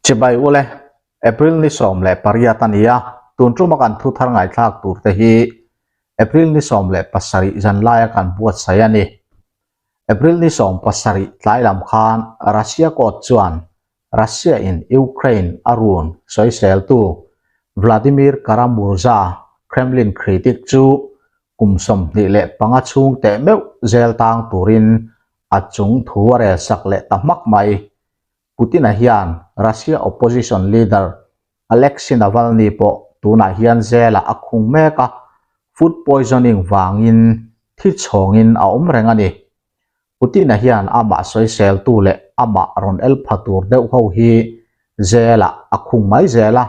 Chibai ule, April ni 18 a ni a, tun tuma kan thu thar ngaithlak tur te hi April ni 17 zan laia kan buatsaih a ni. April ni 17 tlai lam khan Russia court chuan Russia in Ukraine a run sawiseltu Vladimir Kara-Murza, Kremlin critic chu kum 25 chhung teh meuh zel tang turin a chung thu a rel sak leh ta hmak mai. Putin-a hian Russia opposition leader Alexei Navalny pawh tunah hian jail-ah a khung mek a, food poisoning vangin thi chhawngin a awm reng a ni. Putin-a hian amah sawiseltu leh amah rawn el pha tur deuh ho hi jail-ah a khung mai zel a,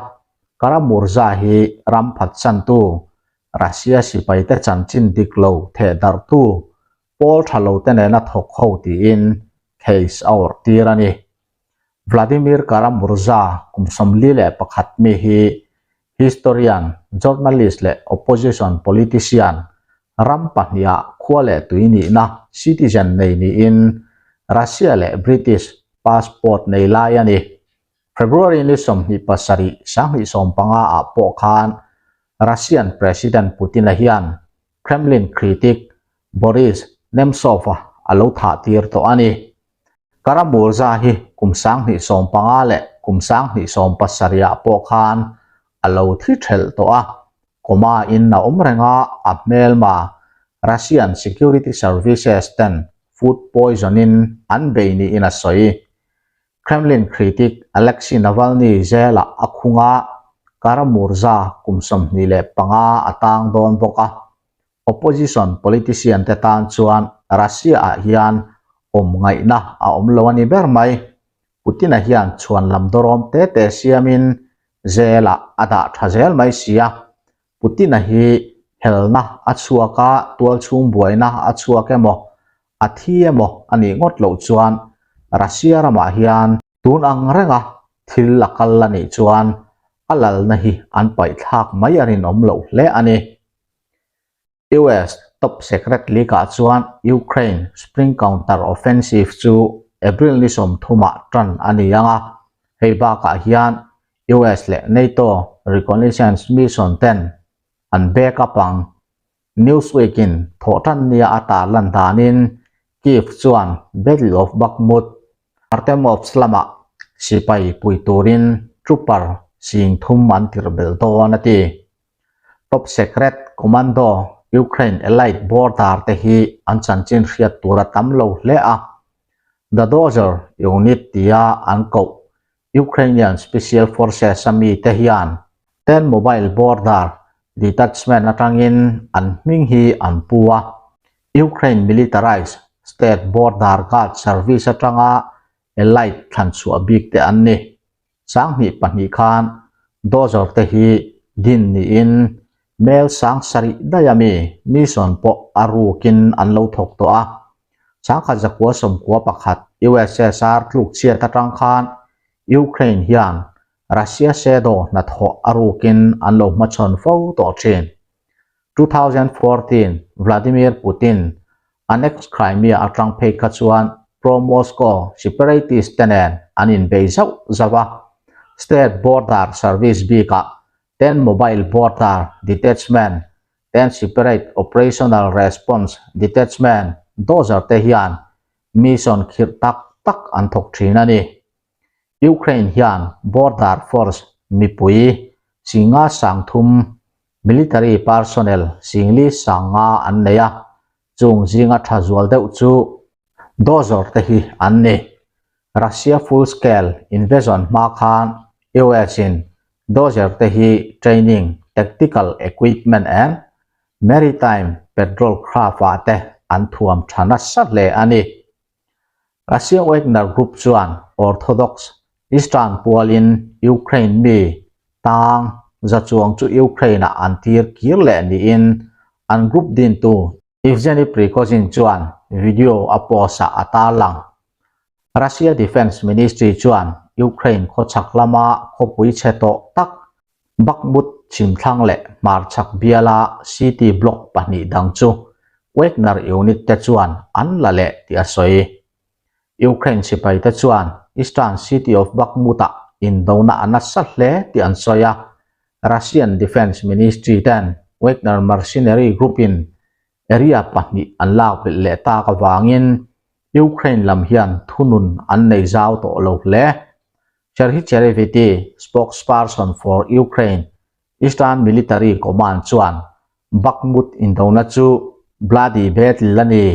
Kara-Murza hi ram phatsantu, Russia sipaite chanchin dik lo thehdarhtu pawl tha lo te nena thawk ho tiin case a awrh tir a ni. Vladimir Kara-Murza kum 41 mi hi historian, journalist leh opposition politician ram pahniha khua leh tui nihna citizen nei niin Russia leh British passport nei lai a ni. February ni 27 2015 ah pawh khan Russian President Putin-a hian Kremlin critic Boris Nemtsov-a a lo thah tir tawh a ni. Kara-Murza hi kum 2015 leh kum 2017 ah pawh khan a lo thi thelh tawh a, coma in a awm reng a, a hmelma Russian security services ten food poison in an bei niin a sawi. Kremlin critic Alexei Navalny jail-ah a khung a, Kara-Murza kum 25 a tang dawn bawk a. Opposition politician te tan chuan Russia-ah hian awm ngaihna a awm lo a ni ber mai. Putin-a hian chhuan lam dawrawm te te siamin jail-ah a dah tha zel mai si a. Putin-a hi helna a chhuak a, tualchhung buaina a chhuak emaw, a thi emaw a nih ngawt loh chuan Russia ramah hian tun ang renga thil a kal a nih chuan a lalna hi an paihthlak mai a rinawm loh hle a ni. US top secret leak-ah chuan Ukraine spring counter offensive chu April ni 30-ah tan a ni ang a, hei bakah hian US leh NATO reconnaissance mission ten an back up ang. Newsweek-in thawhtan nia a tarlan danin Kyiv chuan Battle of Bakhmut, Artemovsk lamah sipai pui turin trooper 3000 an tirh belh dawn a ti. Top Secret Commando Ukraine Elite Border te hi an chanchin hriat tur a tam lo hle a, The Dozor Unit tia an koh Ukrainian Special Forces a mite hian ten Mobile Border Detachment atangin an hming hi an pu a, Ukraine Militarized State Border Guard Service atanga Elite thlanchhuah bik te an ni. 2002 khan Dozor te hi din niin mel 7000 daih a mi mission pawh a rukin an lo thawk tawh a. 1991 USSR tluk chhiat atang khan Ukraine hian Russia shadow hnathawh a rukin an lo hmachhawn fo tawh thin. 2014 Vladimir Putin annex Crimea atang phei kha chuan pro-Moscow separatist te nen an inbei zauh zauh a. State Border Service bikah ten Mobile Border Detachment, ten Separate Operational Response Detachment dozer te hian mission khirh tak tak an thawk thin a ni. Ukraine hian Border Force mipui 530,000 military personnel 4,500 an nei a, chung zinga tha zual deuh chu Dozor te hi an ni. Russia full scale invasion hma khan US in Dozer te hi training, tactical equipment and maritime patrol craft ah te an thuam tha nasa hle a ni. Russia Wagner Group chuan Orthodox Eastern pualin Ukraine mi tang za chuang chu Ukraine-ah an tir kir leh niin an group dintu Yevgeny Prigozhin chuan video a post-ah a tarlang. Russia Defence Ministry chuan Ukraine khawchhak lama khawpui chhe tawh tak Bakhmut chhimthlang leh hmarchhak biala city block pahnih dang chu Wagner unit te chuan an la leh tih a sawi. Ukraine sipai te chuan eastern city of Bakhmut-ah indona a nasa hle tih an sawi a. Russian Defence Ministry ten Wagner mercenary group-in area pahnih an lak belh leh tak avangin Ukraine lam hian thunun an nei zau tawh lo hle. Serhiy Cherevity, spokesperson for Ukraine Eastern Military Command chuan Bakhmut indona chu bloody battle a ni.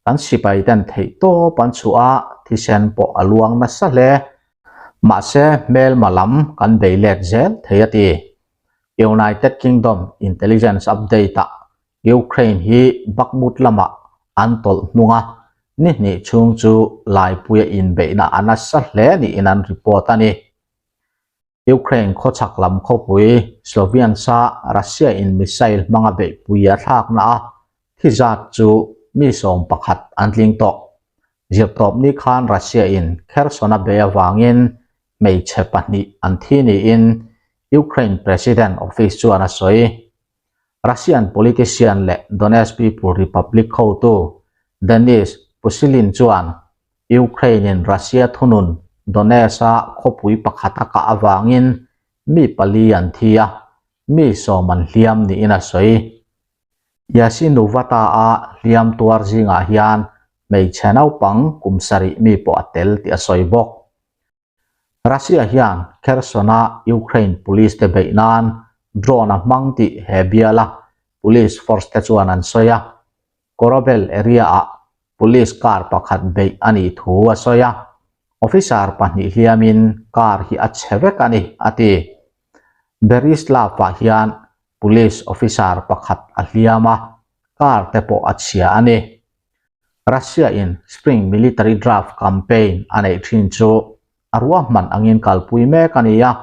Kan sipai ten theih tawp an chhuah a, thisen pawh a luang nasa hle. Mahse hmelma lam kan bei let zel thei a ti. United Kingdom Intelligence Update-ah Ukraine hi Bakhmut lamah an tawlh hnung a, ni hnih chhung chu laipuia inbeihna a nasa hle niin an report a ni. Ukraine khawchhak lam khawpui Sloviansk-a Russia-in missile hmanga beihpui a thlakna a thi zat chu mi 11 an tling tawh. Zirtawpni khan Russia-in Kherson-a bei avangin hmeichhe pahnih an thi niin Ukraine President Office chuan a sawi. Russian politician leh Donetsk People Republic hotu Denis Pushilin chuan Ukraine-in Russia thunun Donetsk-a khawpui pakhat a kah avangin mi pali an thi a, mi sawm an hliam niin a sawi. Yasinuvata-a hliam tuar zingah hian hmeichhe naupang kum sarih mi pawh a tel tih a sawi bawk. Russia hian Kherson-a Ukraine police te beih nan drone a hmang tih he biala police force te chuan an sawi a. Korobel area-ah police car pakhat beih a nih thu a sawi a. Officer pahnih hliamin car hi a chhe vek a ni, a ti. Berislav-ah hian police officer pakhat a hliam a, car te pawh a chhia a ni. Russia-in Spring Military Draft Campaign a neih thin chu a ruahman angin kalpui mek a ni a,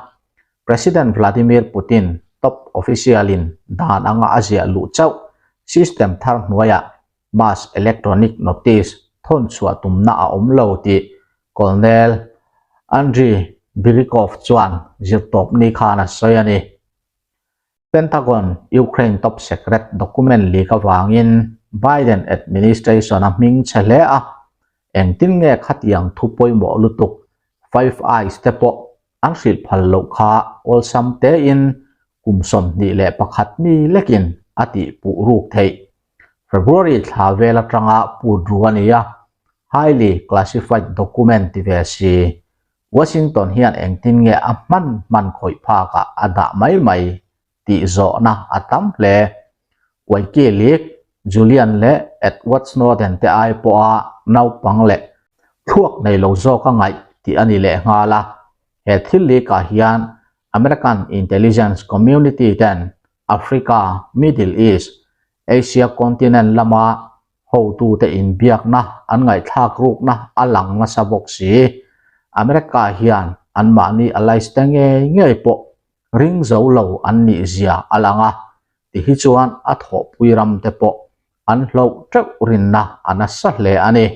President Vladimir Putin top official-in dan anga a ziah luh chauh system thar hnuaiah mass electronic notice thawn chhuah tumna a awm lo tih Colonel Andriy Birikov chuan zirtawpni khan a sawi a ni. Pentagon Ukraine top secret document leak avangin Biden administration a hming chhe hle a, engtin nge khatiang thu pawimawh lutuk Five Eyes te pawh an hrilh phal loh kha awlsam tein kum 21 mi lekin a tih puh ruk theih. February thla vel atanga put ru a ni a, highly classified document ti ve si. Washington hian engtin nge a hman hman khawih phakah a dah mai mai tih zawhna a tam hle. WikiLeaks, Julian leh Edward Snowden te ai pawha naupang leh thluak nei lo zawk a ngaih tih a ni lehnghal a. He thil leak-ah hian American intelligence community ten Africa, Middle East, Asia continent lama hotute inbiakna an ngaihthlak rukna a lang nasa bawk si. America hian anmahni allies te ngei ngei pawh ring zo lo an nih zia a lang a, ti hi chuan a thawhpui ram te pawh an hloh teuh rinna a nasa hle a ni.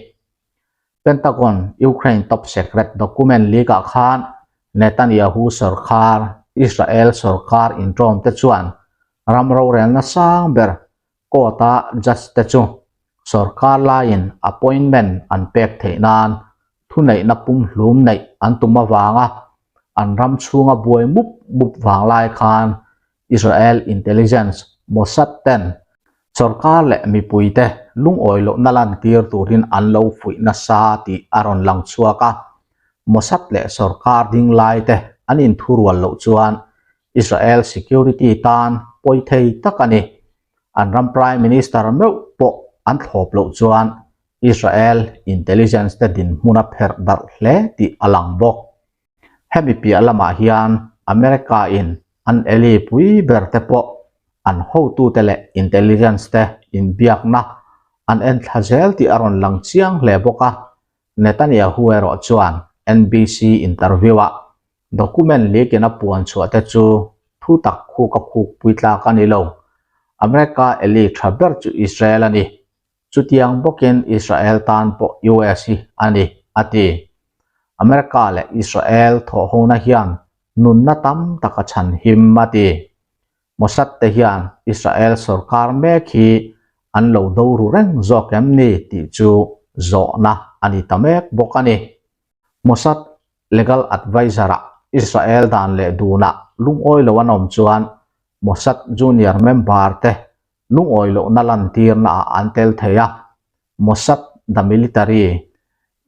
Pentagon Ukraine top secret document leak ah khan Netanyahu sorkar, Israel sorkar inṭawm te chuan ram rorelna sang ber Court-a judge te chu sorkar laiin appointment an pek theih nan thuneihna pumhlum neih an tum avanga an ram chhunga buai mup mup vang lai khan Israel intelligence Mossad ten sorkar leh mipuite lungawi lohna lantir turin an lo fuih nasa tih a rawn lang chhuak a. Mossad leh sorkar ding laite an inthurual loh chuan Israel security tan pawi thei tak a ni. An ram Prime Minister meuh pawh an thlawp loh chuan Israel intelligence te dinhmun a pherh darh hle tih a lang bawk. Hemi piah lamah hian America in an ally pui ber te pawh an hotute leh intelligence te inbiakna an enthla zel tih a rawn lang chiang hle bawk a. Netanyahu erawh chuan NBC interview-ah document leak-in a puan chhuah te chu thu tak khuk a khuk pui tlak a ni lo. America ally tha ber chu Israel a ni. Chutiang bawkin Israel tan pawh US hi a ni, a ti. America leh Israel thawhhona hian nunna tam tak a chhan him, a ti. Mossad te hian Israel sorkar mek hi an lo do ru reng zawk em ni tih chu zawhna a ni ta mek bawk a ni. Mossad legal advisor-ah. Israel dan leh dunah lungawi lo an awm chuan Mossad junior member te lungawi lohna lantirna ah an tel thei a, Mossad the military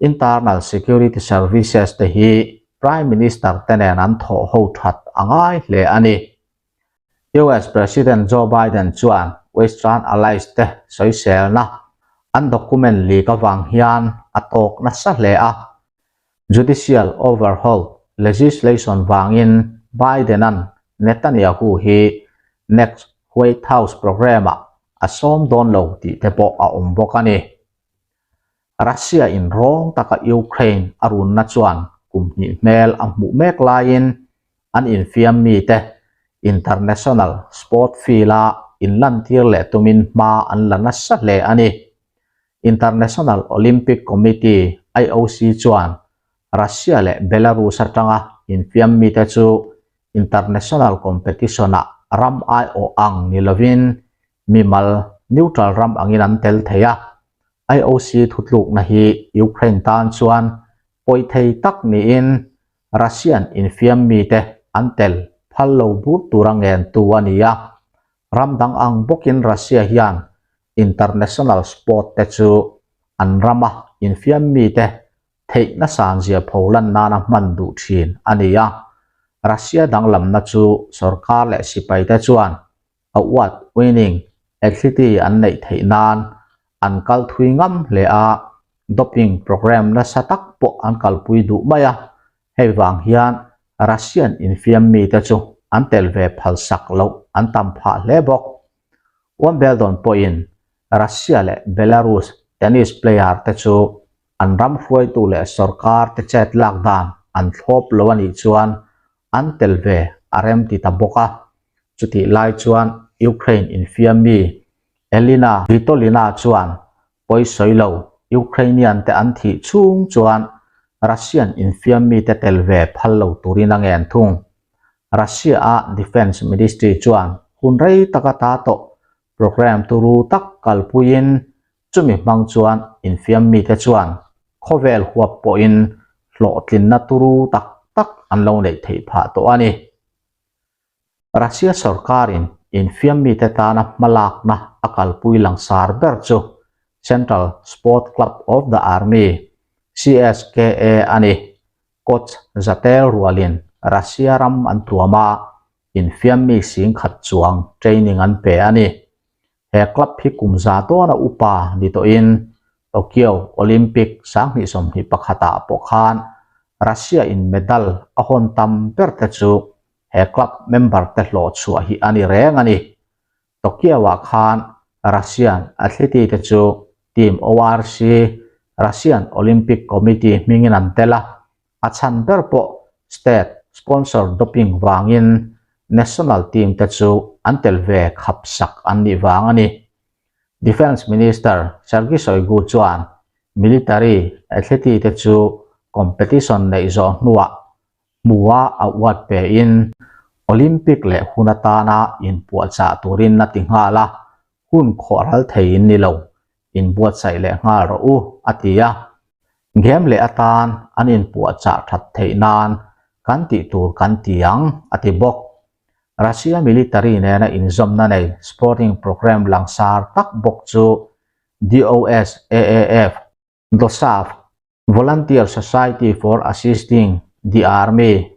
internal security services te hi Prime Minister te nen an thawh ho that a ngai hle a ni. US President Joe Biden chuan Western allies te sawiselna an document leak avang hian a tawk nasa hle a, Judicial overhaul legislation vangin Biden-a'n Netanyahu hi next White House program-ah a sawm dawn lo tih te pawh a awm bawk a ni. Russia in rawng taka Ukraine a runna chuan kum hnih hmel a hmuh mek laiin an infiam mite international sport field-a inlantir leh tumin hma an la nasa hle a ni. International Olympic Committee, IOC, chuan Russia leh Belarus atanga infiam mite chu international competition-ah ram aiawh ang ni lovin mimal neutral ram angin an tel thei a. IOC thutlukna hi Ukraine tan chuan pawi thei tak niin Russian infiam mite an tel phal lo bur tura ngentu a ni a. Ram dang ang bawkin Russia hian international sport te chu an rama infiam mite theihna sanzia pholan nana hman duh thin a ni a. Russia danglamna chu sorkar leh sipai te chuan award winning athlete an neih theih nan an kal thui ngam hle a, doping program nasa tak pawh an kalpui duh mai a. Hei vang hian Russian infiam mite chu an tel ve phalsak loh an tam phah hle bawk. Wimbledon pawhin Russia leh Belarus tennis player te chu an ram hruaitu leh sorkar te chet lak dan an thlawp lo a nih chuan an tel ve a rem ti ta bawk a. Chutih lai chuan Ukraine infiam mi Elina Svitolina chuan pawi sawi lo Ukrainian te an thih chhung chuan Russian infiam mite tel ve phal lo turin a ngen thung. Russia-a Defence Ministry chuan hun rei taka ta tawh programme turu tak kalpuiin chumi hmang chuan infiam mite chuan khawvel huap pawhin hlawhtlinna turu tak tak an lo neih theih phah tawh a ni. Russia sorkarin infiam mite tana hmalakna a kalpui langsar ber chu Central Sport Club of the Army, CSKA, a ni. Coach Zatel rualin Russia ram an tuam a, infiam mi singkhat chuang training an pe a ni. He club hi kum za dawna upa ni tawhin Tokyo Olympic 2021 ah pawh khan Russia in medal a hawn tam ber te chu he club member te hlawh chhuah hi a ni reng a ni. Tokyo-ah khan Russian athlete te chu team ORC, Russian Olympic Committee, hmingin an tel a, a chhan ber pawh state sponsor doping vangin national team te chu an tel ve khap sak an nih vang a ni. Defence Minister Sergei Shoigu chuan military athlete te chu competition neih zawh hnuah hmua a uat pein Olympic leh hun atana inpuahchah turin a ti nghal a, hun khawhral thei in ni lo, inbuatsaih leh nghal rawh u, a ti a. Game leh atan an inpuahchah that theih nan kan tih tur kan ti ang, a ti bawk. Russia military nena inzawmna nei sporting programme langsar tak bawk chu DOSAAF, DOSAAF, Volunteer Society for Assisting the Army,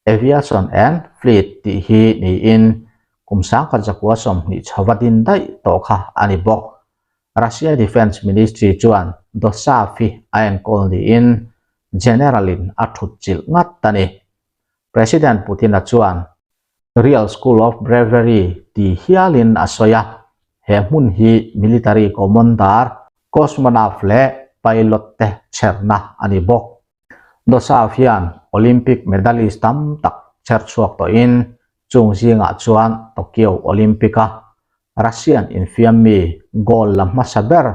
Aviation and Fleet tih hi niin kum 1920 chhova din daih tawh kha a ni bawk. Russia Defence Ministry chuan DOSAAF hi a enkawl niin General-in a thut chilh ngat a ni. President Putin-a chuan Real School of Bravery ti hialin a sawi a, he hmun hi military commander, cosmonaut leh pilot te chherna a ni bawk. Dosav hian Olympic medalist tam tak chher chhuak tawhin chung zingah chuan Tokyo Olympic-a Russian infiam mi gold la hmasa ber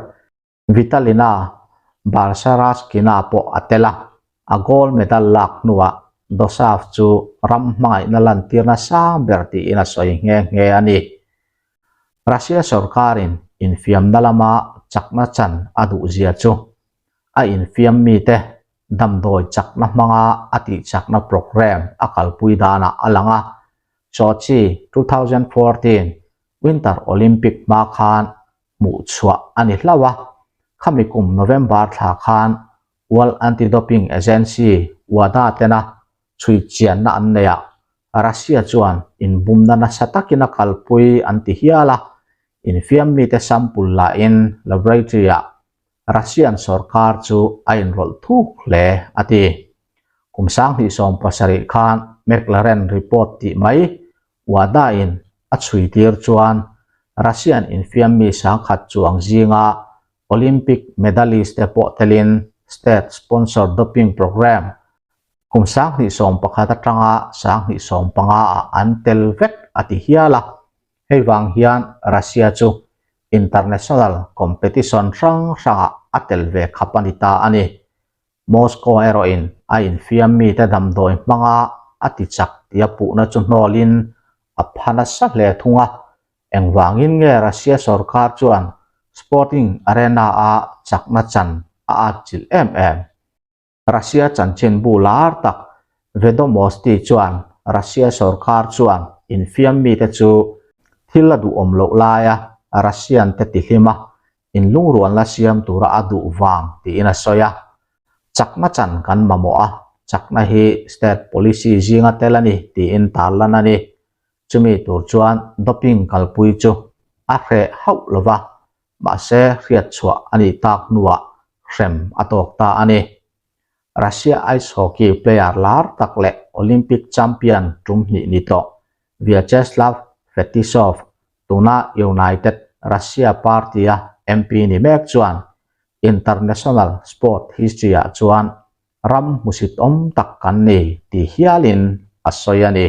Vitalina Barsaraskina pawh a tel a, a gold medal lak hnuah Dosav chu ram hmangaihna lantirna sang ber tiin a sawi nghe nghe a ni. Russia sorkarin infiamna lama chakna chan a duhzia chu a infiam mite. Damdawi chakna hmanga a tihchakna programme a kalpui danah a lang a, Sochi 2014 Winter Olympic hma khan hmuh chhuah a ni hlauh a, khami kum November thla khan World Anti-Doping Agency, WADA, tena chhui chianna an nei a, Russia chuan inbumna nasa takin a kalpui an ti hial a, infiam mite sample lahin laboratory-ah Russian sorkar chu a inrawlh thuk hle a ti. Kum 2017 khan McLaren report tih mai WADA-in a chhui tir chuan Russian infiam mi 10,000 chuang zinga Olympic medalist te pawh telin state sponsored doping programme kum 2011 atanga 2015 ah an tel vek a ti hial a. Hei vang hian Russia chu international competition hrang hrangah a tel ve khap a ni ta a ni. Moscow erawhin a infiam mite damdawi hmanga a ti chak tia puhna chu hnawlin a pha nasa hle thung a. Engvangin nge Russia sorkar chuan sporting arena-a chakna chan a atchilh em em? Russia chanchinbu lar tak Vedomosti chuan Russia sorkar chuan infiam mite chu thil a duhawm loh laia Russian te tihlim a, inlungrualna siam tura a duh vang tiin a sawi a. Chakna chan kan mamawh a, chakna hi state policy zinga tel a ni tiin tarlan a ni. Chumi tur chuan doping kalpui chu a hreh hauh lova, mahse hriat chhuah a nih tak hnuah hrem a tawk ta a ni. Russia ice hockey player lar tak leh Olympic champion tum hnih ni tawh Vyacheslav Fetisov, tuna United Russia party-a MP ni mek chuan international sport history-ah chuan ram hmusit awm tak kan ni ti hialin a sawi a ni.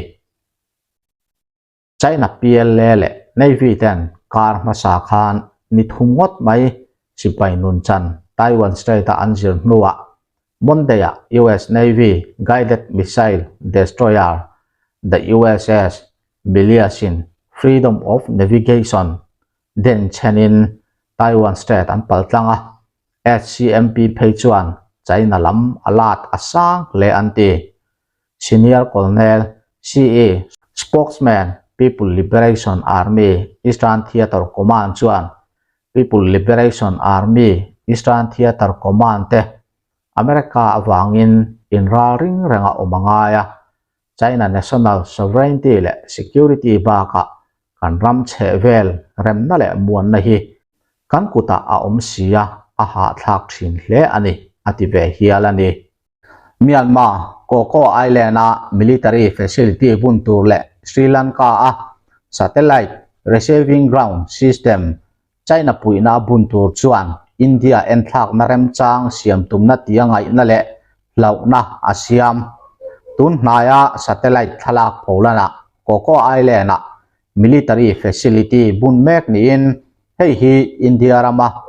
China PLA leh Navy ten kar hmasa khan ni thum ngawt mai sipai nun chan Taiwan Strait-a an zir hnuah Monday-ah US Navy guided missile destroyer the USS Milius-in Freedom of Navigation den chhenin Taiwan Strait an paltlang a, HCMP phei chuan China lam a lat a sang hle an ti. Senior Colonel CE Spokesman People Liberation Army Eastern Theatre Command chuan People Liberation Army Eastern Theatre Command te America avangin inralring renga awm a ngai a, China National Sovereignty leh Security bakah kan ram chhehvel remna leh muanna hi kan kutah a awm si a, a hahthlak thin hle a ni, a ti ve hial a ni. Myanmar, Koko Island-a military facility bun tur leh Sri Lanka-a satellite receiving ground system China puihna a bun tur chuan India enthlakna remchang siam tumna tia ngaihna leh hlauhna a siam. Tun hnaia satellite thlalak pholanah Koko Island-a military facility bun mek niin hei hi India rama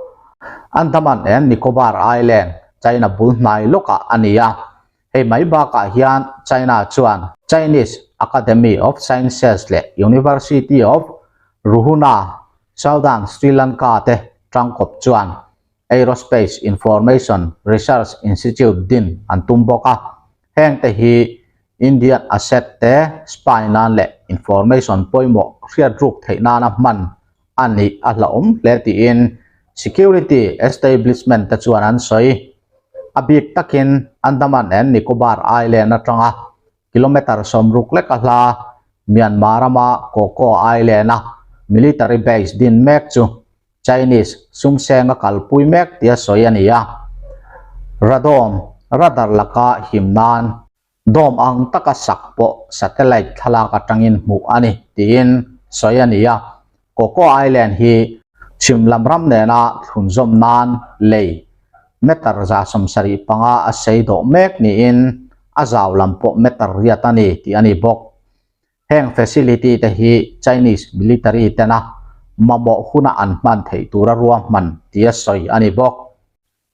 Andaman and Nicobar Island, China bul hnai lawkah a ni a. Hei mai bakah hian China chuan Chinese Academy of Sciences leh University of Ruhuna, Southern Sri Lanka te tangkawp chuan Aerospace Information Research Institute din an tum bawk a. Hengte hi Indian asset te spy nan leh information pawimawh hriat ruk theih nana hman a nih a hlauhawm hle tiin security establishment te chuan an sawi. A bik takin Andaman and Nicobar Island atanga kilometre 60 leka hla Myanmar rama Koko Island-a military base din mek chu Chinese sumseng a kalpui mek tia sawi a ni a. Radawm, radar laka him nan dawm ang taka sak pawh satellite thlalak atangin hmuh a ni tiin sawi a ni a. Koko Island hi chhim lam ram nena thlunzawm nan lei meter 75 a sei dawh mek niin a zau lam pawh meter riat a ni tih a ni bawk. Heng facility te hi Chinese military tena mamawh huna an hman theih tura ruahman tia sawi a ni bawk.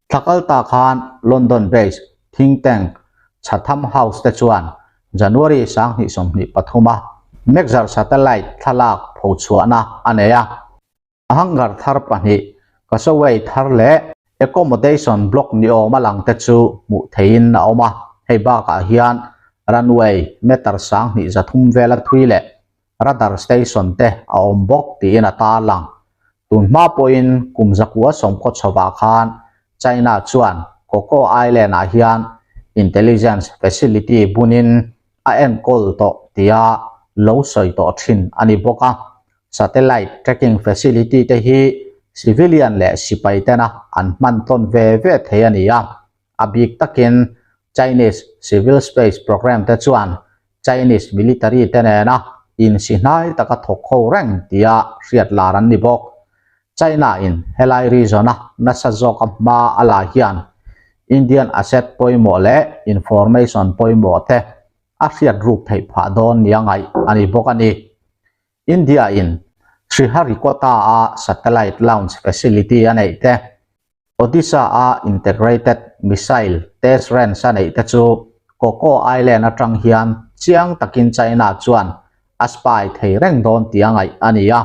Thla kal ta khan London based think tank Chatham House te chuan January 2023 a Maxar satellite thlalak phochhuahna a nei a. Hangar thar pahnih, Kasaway thar leh. Accommodation block ni awma lang te chu hmuh theihin a awm a, hei bakah hian runway meter 2300 vela thui leh radar station te a awm bawk tiin a tarlang. Tun hma pawhin kum 19 chhovah khan China chuan Coco Island ah hian intelligence facility bunin a enkawl tawh tia lo sawi tawh thin a ni bawk a. Satellite tracking facility te hi civilian leh sipai tena an hman tawn ve ve thei a ni a. A bik takin Chinese Civil Space Program te chuan Chinese military te nena insi hnai taka thawk ho reng tia hriat lar an ni bawk. China in helai region a nasa zawka hma a la hian Indian asset pawimawh leh information pawimawh te a hriat ruk theih phah dawn nia ngaih a ni bawk a ni. India in Sriharikota a satellite launch facility a neih te, Odisha a integrated missile test range a neih te chu Coco Island atang hian chiang takin China chuan a spy thei reng dawn tia ngaih a ni a.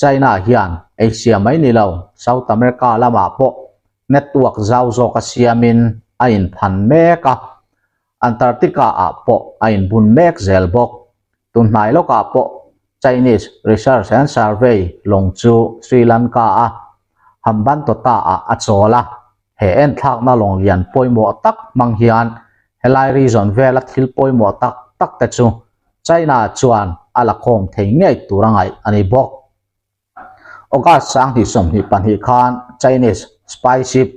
China hian Asia mai ni lo South America lamah pawh network zau zawka siamin a inphan mek a, Antarctica ah pawh a inbun mek zel bawk. Tunhnai lawkah pawh Chinese Research and Survey lawng chu Sri Lanka a Hambantota ah a chawl a, he enthlakna lawng lian pawimawh tak hmang hian helai region vela thil pawimawh tak tak te chu China chuan a la khawm thei ngei tur a ngaih a ni bawk. August 2022 khan Chinese spy ship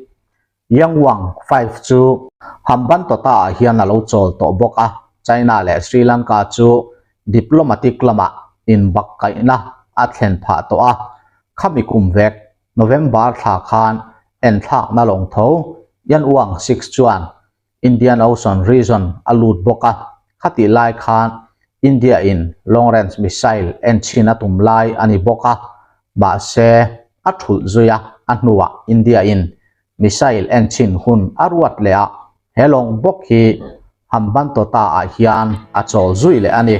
Yangwang 5 chu Hambantota ah hian a lo chawl tawh bawk a, China leh Sri Lanka chu diplomatic lamah inbakkaihna a thlen phah tawh a, khami kum vek November thla khan enthlakna lawng tho Yanwang 6 chuan Indian Ocean region a lut bawk a, khatih lai khan India in long range missile en chhin a tum lai a ni bawk a, mahse a thulh zui a, a hnuah India in missile en chhin hun a ruat leh a, he lawng bawk hi Hambantota ah hian a chawl zui leh a ni.